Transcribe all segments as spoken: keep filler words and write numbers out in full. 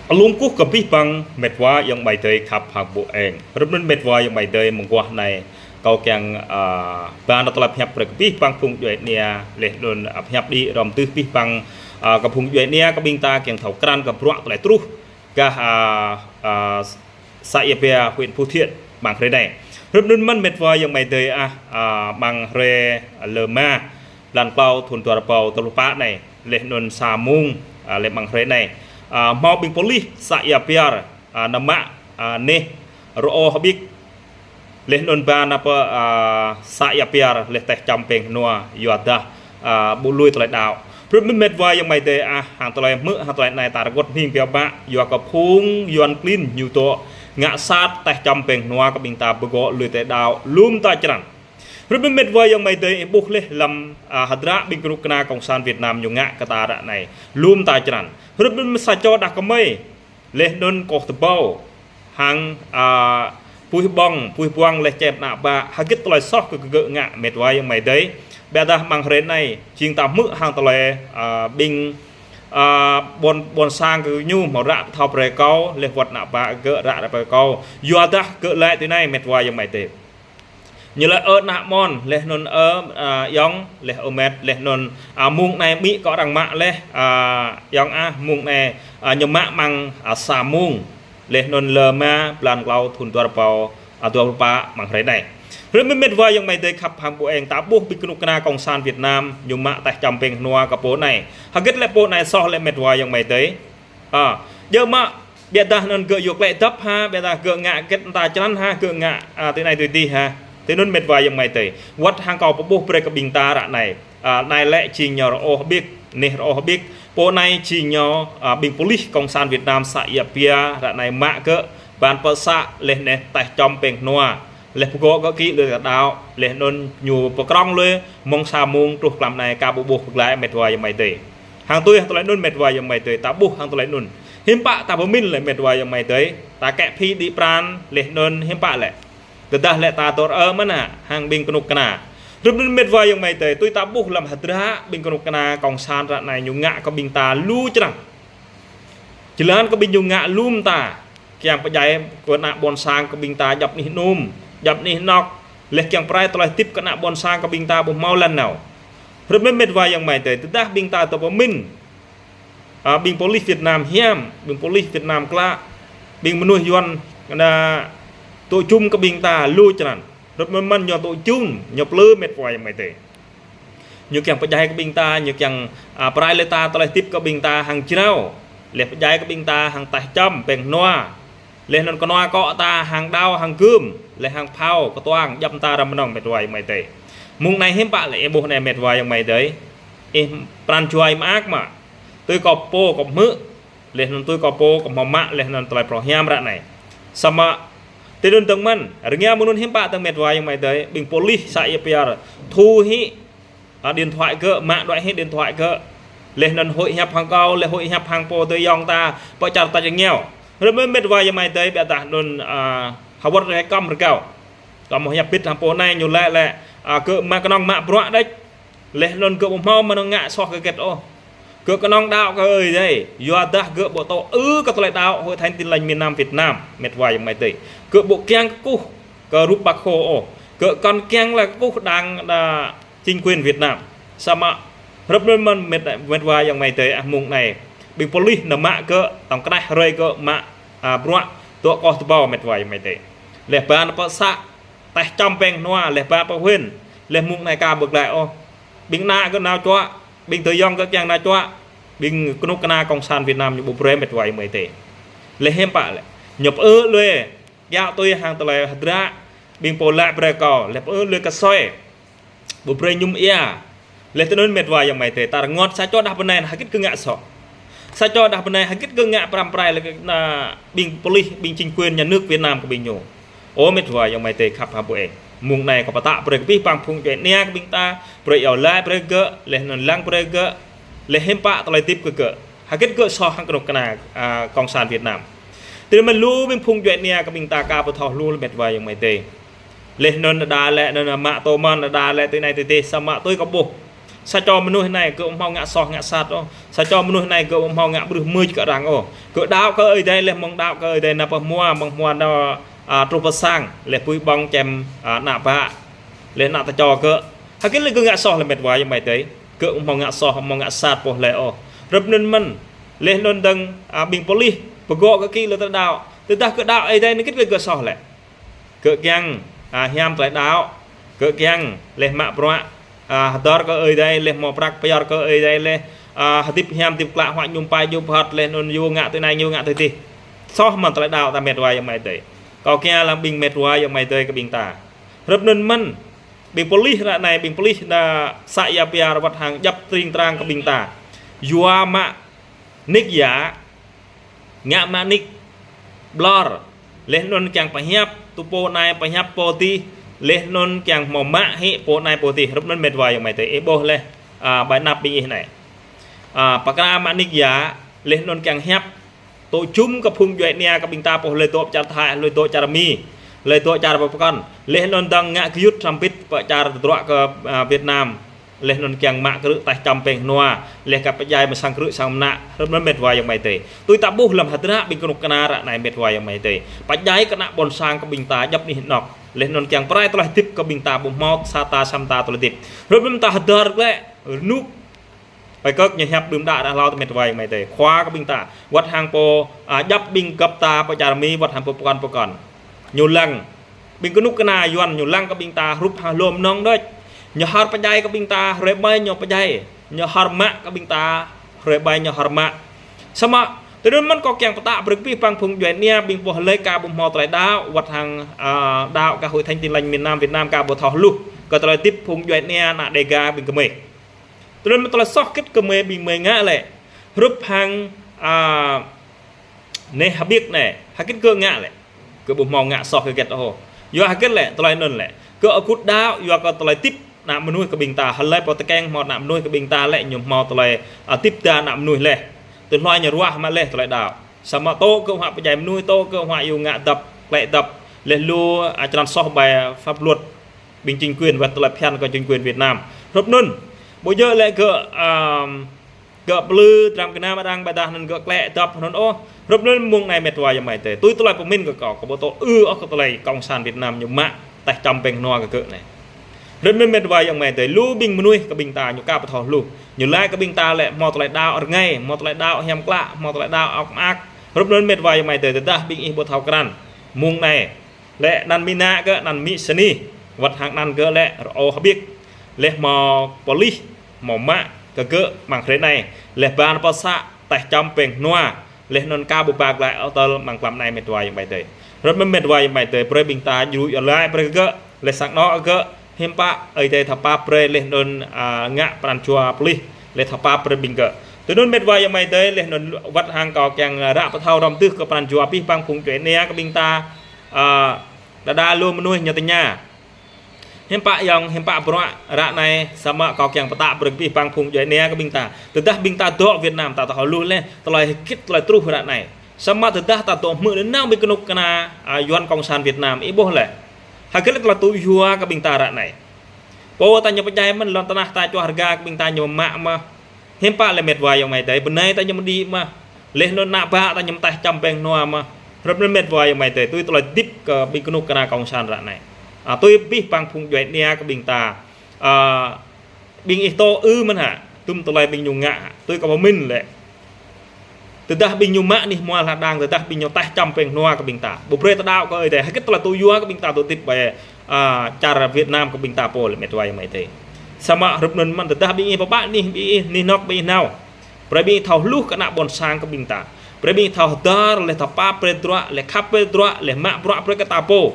Alum kuh kơ abih bang met wa ayŏng amai adơi khăp hăng ƀu eng. Hrup anŭn met wa ayŏng amai adơi mơguah anai kâo kiăng, a, ba nao tơlơi pơhiăp brơi kơ abih bang phung djuai ania laih anŭn, a, pơhiăp đĭ hrŏm tơl abih bang, a, kơ phung djuai ania kơ ƀing ta kiăng thâo krăn kơ bruă tơlơi truh gah, a, a, să Ia Pia huyện Phú Thiện amăng hrơi anai. Hrup anŭn mơ̆n met wa ayŏng amai adơi ah, a, amăng hrơi lơ rơma blan klâo thun dua rơbâo dua pluh pă anai, laih anŭn sa mông, a, laih amăng hrơi anai. A, hmâo ƀing pôlis să Ia Pia, a, nao mă, a, neh rơoh hơbĭk. Laih anŭn ba nao pơ, a, să Ia Pia laih taih čăm peng hnua yua dah, a, ƀu lui tơlơi đaŏ. Hrup anŭn met wa ayŏng amai adơi ah, hăng tơlơi hmư̆ hăng tơlơi anai ta rơngot hning biă mă, yua kơ phung Yuan klin ñu dŏ ngă sat taih čăm peng hnua kơ ƀing ta pơgŏ lui tơlơi đaŏ lŏm ta črăn. Hrup anŭn met wa ayŏng amai adơi ih ƀuh laih lăm, a, hơdră ƀing kơnuk kơna Kông San Việt Nam ñu ngă kơ ta ră anai lŏm ta črăn. Hrup anŭn mơ̆n sa čô đah kơmơi laih anŭn kôh tơbâo hăng, a, puih ƀơ̆ng, puih ƀơ̆ng laih čem ană bă, hơgĕt tơlơi soh kơ gơ̆ ngă met wa ayŏng amai adơi. Biă dah amăng hrơi anai, jing ta hmư̆ hăng tơlơi, a, ƀing, a, ƀôn, ƀôn sang kơ ñu hmâo ră pơthâo brơi kâo, laih wơ̆t ană bă gơ̆ ră brơi kâo. Yua dah gơ̆ laĭ tui anai met wa ayŏng amai adơi. Ñu laĭ ơ ană mơ̆n, laih anŭn ơ, a, ayŏng, laih ơ met, laih anŭn, a, mông anai amĭ kâo arăng mă laih, a, ayŏng ah, mông anai, a, ñu mă amăng, a, sa mông, laih anŭn lơ rơma blan klâo thun dua rơbâo, a, dua pluh pă amăng hrơi anai. Hrup anŭn met wa ayŏng amai adơi khăp hăng ƀu eng ta ƀuh ƀing kơnuk kơna Kông San Việt Nam, ñu mă taih čăm peng hnua kơ pô anai. Hơgĕt lĕ pô anai soh lĕ met wa ayŏng amai adơi. A, djơ̆ mă, biă dah anŭn gơ̆ yua klĕ dăp ha, biă dah gơ̆ ngă hơgĕt ta črăn ha, gơ̆ ngă, a, tui anai tui adih ha. Tui anŭn met wa ayŏng amai adơi. Wơ̆t hăng kâo pơƀuh brơi kơ ƀing ta ră anai. A, anai lĕ jing ñu rơoh hơbĭk, neh rơoh hơbĭk. Pô anai jing ñu, a, ƀing pôlis Kông San Việt Nam să Ia Pia ră anai mă gơ̆, ba nao pơ să laih neh taih čăm peng hnua. Laih pơgŏ gơ̆ kĭ lui tơlơi đaŏ, laih anŭn ñu pơkrŏng lui, mơ̆ng sa mông truh klăm anai ka ƀu ƀuh pơglaĭ met wa ayŏng amai adơi. Hăng tui hăng tơlơi anŭn met wa ayŏng amai adơi, ta ƀuh hăng tơlơi anŭn. Hiư̆m pă ta pơmĭn lĕ met wa ayŏng amai adơi, ta kĕ phi đĭ pran, laih anŭn hiư̆m pă lĕ. Tơdah lĕ ta dŏ rơ mơ̆n ah, hăng ƀing kơnuk kơna. Hrup anŭn met wa ayŏng amai adơi, tui ta ƀuh lăm hơdră ƀing kơnuk kơna Kông San ră anai ñu ngă kơ ƀing ta lu črăn. Jơlan kơ ƀing ñu ngă lŏm ta, kiăng pơdjai kơ ană ƀôn sang kơ ƀing ta djŏp anih anum, djŏp anih anŏk, laih kiăng pơrai tơlơi hơdip kơ ană ƀôn sang kơ ƀing ta ƀu hmâo lŏn nao. Hrup anŭn met wa ayŏng amai adơi, tơdah ƀing ta dŏ pơmĭn, a, ƀing pôlis Việt Nam hiam, ƀing pôlis Việt Nam klă, ƀing mơnuih Yuan kơna tŏ jum kơ ƀing ta lu črăn. Hrup anŭn mơ̆n ñu tŏ jum, ñu plư met wa ayŏng amai adơi. Ñu kiăng pơdjai kơ ƀing ta, ñu kiăng, a, pơrai lui ta tơlơi hơdip kơ ƀing ta hăng jrao. Laih pơdjai kơ ƀing ta hăng taih čăm peng hnua. Laih anŭn kơnua akŏ ta hăng đao, hăng gơm, laih hăng phao, kơtuang, djŏp ta răm mơnơ̆ng met wa ayŏng amai adơi. Mông anai hiư̆m pă lĕ ih ƀuh anai met wa ayŏng amai adơi. Ih pran jua ih mơak mă. Tui kâo pô kâo hmư̆. Laih anŭn tui kâo pô kâo hmâo mă, laih anŭn tơlơi phrâo hiam ră anai. Samơ̆, tui anŭn dơ̆ng mơ̆n, rơngiă mơ̆ng anŭn hiư̆m pă dơ̆ng met wa ayŏng amai adơi, ƀing pôlis să Ia Pia thu hĭ, a, điện thoại gơ̆, mă đuaĭ hĭ điện thoại gơ̆. Laih anŭn huĭ hiăp hăng kâo, laih huĭ hiăp hăng pô adơi ayŏng ta, pơ čar tač rơngiao. Hrup anŭn met wa ayŏng amai adơi, biă dah anŭn, a, hơwơ̆t rai kăm rơgao. Kâo hmâo hiăp bĭt hăng pô anai ñu laĭ lĕ, a, gơ̆ mă kơnơ̆ng mă bruă đôč. Laih anŭn gơ̆ ƀu hmâo mơnơ̆ng ngă soh kơ hơgĕt ôh. Gơ̆ kơnơ̆ng đaŏ kơ Ơi Adai. Yua dah gơ̆ ƀu tŏ ư kơ tơlơi đaŏ Hội Thánh Tin Lành miền Nam Việt Nam, met wa ayŏng amai adơi. Gơ̆ ƀu kiăng kơkuh kơ rup Bác Hồ ôh. Gơ̆ kŏn kiăng lĕ kơkuh đảng, đa, chính quyền Việt Nam. Samơ̆ hrup anŭn mơ̆n met, met wa ayŏng amai adơi, ah, mông anai. Ƀing pôlis nao mă gơ̆, tŏng kơđeh hrơi gơ̆ mă, a, bruă, dŏ kôh tơbâo met wa ayŏng amai adơi. Laih ba nao pơ să, taih čăm peng hnua, laih ba pơ huyện, laih mông anai ka ƀu glaĭ ôh. Ƀing ană gơ̆ nao čuă, ƀing adơi ayŏng gơ̆ kiăng nao čuă, ƀing kơnuk kơna Kông San Việt Nam ñu ƀu brơi met wa ayŏng amai adơi. Laih hiư̆m pă lĕ. Ñu pơư lui, kiaŏ tui hăng tơlơi hơdră, ƀing pô laĭ brơi kâo, laih pơư lui kơsơi. Ƀu brơi mơñum ia. Laih tui anŭn met wa ayŏng amai adơi, ta rơngot sa čô đah bơnai hơgĕt gơ̆ ngă soh. Sa čô đah bơnai hơgĕt gơ̆ ngă pơrăm pơrai lĕ kơ ană ƀing pôlis, ƀing chính quyền nhà nước Việt Nam kơ ƀing ñu. Ơ met wa ayŏng amai adơi khăp hăng ƀu eng. Mông anai kâo pơtă brơi kơ abih bang phung djuai ania kơ ƀing ta, brơi iâu laĭ brơi gơ̆, laih anŭn lăng brơi gơ̆, laih hiư̆m pă tơlơi hơdip kơ gơ̆. Hơgĕt gơ̆ soh hăng kơnuk kơna, a, Kông San Việt Nam. Tui anŭn mơ̆n lu ƀing phung djuai ania kơ ƀing ta ka ƀu thâo lu lĕ met wa ayŏng amai adơi. Laih anŭn đa lĕ, anŭn mă tô mơ̆n, đa lĕ tui anai tui adih, samơ̆ tui kâo ƀuh. Sa čô mơnuih anai gơ̆ ƀu hmâo ngă soh ngă sat ôh. Sa čô mơnuih anai gơ̆ ƀu hmâo ngă bruh mưč kơ arăng ôh. Gơ̆ đaŏ kơ Ơi Adai laih mơ̆ng đaŏ kơ Ơi Adai nao pơ hmua, mơ̆ng hmua nao, a, truh pơ sang, laih pui ƀơ̆ng čem, a, ană bă, laih ană tơčô gơ̆. Hơgĕt lĕ gơ̆ ngă soh lĕ met wa ayŏng amai adơi. Gơ̆ ƀu hmâo ngă soh, ƀu hmâo ngă sat pô hlơi ôh. Hrup anŭn mơ̆n, laih anŭn dơ̆ng, a, ƀing pôlis, pơgŏ kơ gơ̆ lĕ tơlơi đaŏ. Tơdah gơ̆ đaŏ Ơi Adai anŭn hơgĕt lĕ gơ̆ soh lĕ. Gơ̆ kiăng, a, hiam tơlơi đaŏ. Gơ̆ kiăng laih mă bruă, a, hơdơr kơ Ơi Adai laih hmâo prăk pơyơr kơ Ơi Adai laih, a, hơdip hiam hơdip klă huă mơñum tơpai mơñum pơhơt laih anŭn yua ngă tui anai yua ngă tui adih. Soh mơ̆n tơlơi đaŏ ta met wa ayŏng amai adơi. Kâo kiăng lăng ƀing met wa ayŏng amai adơi kơ ƀing ta. Hrup anŭn mơ̆n, ƀing pôlis ră anai, ƀing pôlis đa să Ia Piar wơ̆t hăng djăp tring trang kơ ƀing ta. Yua mă nik yă, ngă mă nik ƀlŏr, laih anŭn kiăng pơhiăp tŭ pô anai pơhiăp pô adih, laih anŭn kiăng hmâo mă hĭ pô anai pô adih. Hrup anŭn met wa ayŏng amai adơi, ih ƀuh laih, a, ƀơi anăp ƀing ih anai. A, pơkra mă nik yă, laih anŭn kiăng hiăp tŭ jum kơ phung djuai ania kơ ƀing ta pô hlơi dŏ pơ čar Thái, hlơi dŏ čar Mi, hlơi dŏ čar pơkŏn, laih anŭn dơ̆ng ngă gơyut săm bit pơ čar tơdruă kơ, a, Việt Nam. Laih anŭn kiăng mă krư̆ taih čăm peng hnua, laih kơ pơdjai mơ̆ng sang krư̆ sang mơnă. Hrup anŭn met wa ayŏng amai adơi. Tui ta ƀuh lăm hơdră ƀing kơnuk kơna ră anai met wa ayŏng amai adơi. Pơdjai kơ ană ƀôn sang kơ ƀing ta djăp anih anŏ. Laih anŭn kiăng pơrai tơlơi hơdip kơ ƀing ta ƀu hmâo sa ta sa mơta tơlơi hơdip. Hrup anŭn ta hơdơr glaĭ, rơnŭk. Pơkơ̆k ñu hiăp đưm đă đă hlâo ta met wa ayŏng amai adơi. Khua kơ ƀing ta. Wơ̆t hăng pô, a, djăp ƀing gơp ta pơ čar Mi, wơ̆t hăng pô pơkŏn pơkŏn. Ñu lăng. Ƀing kơnuk kơna Yuan ñu lăng kơ ƀing ta hrup hăng lŏm nong đôč. Ñu hơr pơdjai kơ ƀing ta, hrơi ƀai ñu pơdjai. Ñu hơr mă kơ ƀing ta, hrơi ƀai ñu hơr mă. Samơ̆, tui anŭn mơ̆n kâo kiăng pơtă brơi kơ abih bang phung djuai ania, ƀing pô hlơi ka ƀu hmâo tơlơi đaŏ, wơ̆t hăng, a, đaŏ kơ Hội Thánh Tin Lành miền Nam Việt Nam ka ƀu thâo hluh, kơ tơlơi hơdip phung djuai ania ană Đêga ƀing gơmơi. Tui anŭn mơ̆n tơlơi soh hơgĕt gơmơi ƀing gơmơi ngă lĕ. Hrup hăng, a, neh Hơbiêk anai, hơgĕt gơ̆ ngă lĕ. Gơ̆ ƀu hmâo ngă soh hơgĕt ôh. Yua hơgĕt lĕ, tơlơi anŭn lĕ. Gơ̆ akŭt đaŏ, yua kơ tơlơi hơdip ană mơnuih kơ ƀing ta, hlơi pô tơkeng hmâo ană mơnuih kơ ƀing ta lĕ, ñu hmâo tơlơi, a, hơdip ta ană mơnuih laih. Tơlơi ñu ruah mă laih tơlơi đaŏ. Samơ̆ tŏ gơ̆ huă pơdjai mơnuih, tŏ gơ̆ huă yua ngă dăp, klĕ dăp. Laih lu, a, črăn soh ƀơi pháp luật. Ƀing chính quyền wơ̆t tơlơi phiăn kơ chính quyền Việt Nam. Hrup anŭn. Ƀu djơ̆ lĕ gơ̆, a, gơ̆ plư dram gơnam arăng ƀôdah anŭn gơ̆ klĕ dăp anŭn ôh. Hrup anŭn mơ̆ng anai met wa ayŏng amai adơi. Tui tơlơi pơmĭn kơ kâo, kâo ƀu tŏ ư ôh kơ tơlơi Cộng sản Việt Nam ñu mă taih čăm peng hnua kơ gơ̆ anai. Hrup anŭn met wa ayŏng amai adơi. Lu ƀing mơnuih kơ ƀing ta ñu ka ƀu thâo hluh. Ñu laĭ kơ ƀing ta lĕ hmâo tơlơi đaŏ rơngai, hmâo tơlơi đaŏ hiam klă, hmâo tơlơi đaŏ ŏk mơak. Hrup anŭn met wa ayŏng amai adơi. Tơdah ƀing ih ƀu thâo krăn. Mơ̆ng anai. Lĕ anăn Mi nă gơ̆, anăn Mi sơni. Wơ̆t hăng anăn gơ̆ lĕ rơ-ô Hơbiêk. Laih hmâo pôlis, hmâo mă kơ gơ̆ mơ̆ng hrơi anai. Laih ban pơsă taih čăm peng hnua. Laih anŭn ka ƀu ba glaĭ ôh tơl mơ̆ng tlam anai met wa ayŏng amai adơi. Hrup anŭn met wa ayŏng amai adơi, brơi ƀing ta djru iâu laĭ brơi kơ gơ̆. Laih sang anŏ gơ̆, hiư̆m pă, Ơi Adai thâo pap brơi laih anŭn, a, ngă pran jua pôlis. Laih thâo pap brơi ƀing gơ̆. Tui anŭn met wa ayŏng amai adơi, laih anŭn wơ̆t hăng kâo kiăng ră pơthâo hrŏm tưh kơ pran jua abih bang phung djuai ania kơ ƀing ta. A, đơđa lu mơnuih ñu tơña. Hiư̆m pă yŏng, hiư̆m pă bruă ră anai, samơ̆ kâo kiăng pơtă brơi kơ abih bang phung djuai ania kơ ƀing ta. Tơdah ƀing ta dŏ Việt Nam ta thâo hluh laih, tơlơi hơgĕt tơlơi truh ră anai. Samơ̆ tơdah ta dŏ hmư̆ nanao ƀing kơnuk kơna, a, Yuan Cộng sản Việt Nam, ih ƀuh lĕ. Hơgĕt lĕ tơlơi tŭ yua kơ ƀing ta ră anai. Pô ta ñu pơdjai mơ̆n lŏn tơnah ta čuah rơga kơ ƀing ta ñu mă mơ̆n. Hiư̆m pă lĕ met wa ayŏng amai adơi, bơnai ta ñu mơ̆n đĭ mơ̆n. Laih anŭn ană bă ta ñu taih čăm peng hnua mơ̆n. Hrup anŭn met wa ayŏng amai adơi, tui tơlơi hơdip kơ ƀing kơnuk kơna Cộng sản ră anai. A, tui abih bang phung djuai ania kơ ƀing ta. A, ƀing ih tŏ ư mơ̆n hă, tŭm tơlơi ƀing ñu ngă hă, tui kâo pơmĭn lĕ. Tơdah ƀing ñu mă anih hmua hla đang, tơdah ƀing ñu taih čăm peng hnua kơ ƀing ta. Ƀu brơi ta đaŏ kơ Ơi Adai, hơgĕt tơlơi tŭ yua kơ ƀing ta dŏ hơdip ƀơi, a, čar Việt Nam kơ ƀing ta pô lĕ met wa ayŏng amai adơi. Samơ̆ hrup anŭn mơ̆n tơdah ƀing ih pơpă anih, ƀing ih anih anŏ ƀing ih nao. Brơi ƀing ih thâo hluh kơ ană ƀôn sang kơ ƀing ta. Brơi ƀing ih thâo hơdơr, laih thâo pap brơi tơdruă, laih khăp brơi tơdruă, laih mă bruă brơi kơ ta pô.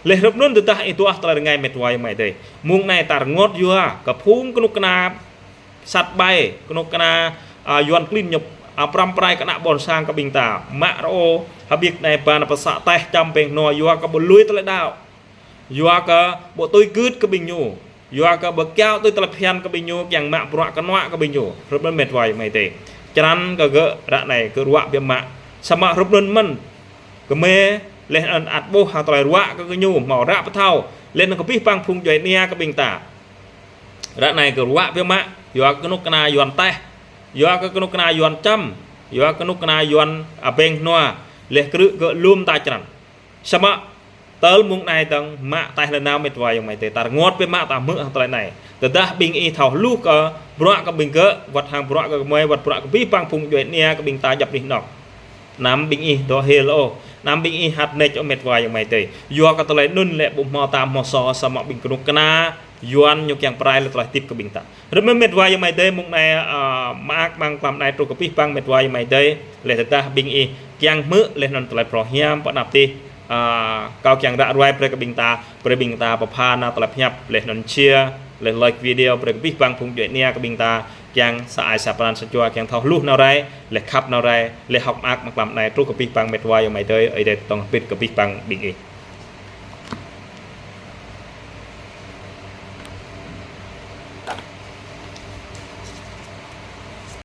Laih hrup anŭn tơdah ih duah tơlơi rơngai met wa ayŏng amai adơi. Mơ̆ng anai ta rơngot yua, kơ phung kơnuk kơna sat ƀai, kơnuk kơna, a, Yuan klin ñu, a, pơrăm pơrai kơ ană ƀôn sang kơ ƀing ta. Mă rơ-ô Hơbiêk anai ban pơsă taih čăm peng hnua yua kơ ƀu lui tơlơi đaŏ. Yua kơ ƀu tui gưt kơ ƀing ñu. Yua kơ ƀu kiaŏ tui tơlơi phiăn kơ ƀing ñu, kiăng mă bruă kơnuă kơ ƀing ñu. Hrup anŭn met wa ayŏng amai adơi. Črăn kơ gơ̆ ră anai gơ̆ ruă biă mă. Samơ̆ hrup anŭn mơ̆n. Gơmơi laih anŭn ăt ƀuh hăng tơlơi ruă kơ gơñu, hmâo ră pơthâo. Laih anŭn kơ abih bang phung djuai ania kơ ƀing ta. Ră anai kơ ruă biă mă, yua kơ kơnuk kơna Yuan taih, yua kơ kơnuk kơna Yuan čăm, yua kơ kơnuk kơna Yuan abeng hnua, leh krư̆ kơ lum ta črăn. Samơ̆ tơl mông anai tơ̆ng mă taih lĕ nao met wa ayŏng amai adơi, ta rơngot biă mă ta hmư̆ hăng tơlơi anai. Tơdah ƀing ih thâo hluh kơ bruă kơ ƀing gơ̆, wơ̆t hăng bruă kơ gơmơi, wơ̆t bruă kơ abih bang phung djuai ania kơ ƀing ta djăp anih anŏ. Anăm ƀing ih dŏ hil ôh, anăm ƀing ih hăt nĕč ôh met wa ayŏng amai adơi. Yua kơ tơlơi anŭn lĕ ƀu hmâo tam hmâo so, samơ̆ ƀing kơnuk kơna Yuan ñu kiăng pơrai lĕ tơlơi hơdip kơ ƀing ta. Rơmơ̆ met wa ayŏng amai adơi, mông anai, a, mơak mơ̆ng tlam anai truh kơ abih bang met wa ayŏng amai adơi, leh tơdah ƀing ih kiăng hmư̆ leh anŭn tơlơi phrâo hiam pơ anăp tih, a, kâo kiăng ră ruai brơi kơ ƀing ta, brơi ƀing ta pơpha nao tơlơi pơhiăp leh anŭn share, leh like video brơi kơ abih bang phung djuai ania kơ ƀing ta kiăng sa ai sa pran sa jua kiăng thâo hluh nao rai, leh khăp nao rai, leh hơ̆k mơak mơ̆ng tlam anai truh kơ abih bang met wa ayŏng amai adơi, Ơi Adai tơtông hơbĭt kơ abih bang ƀing ih.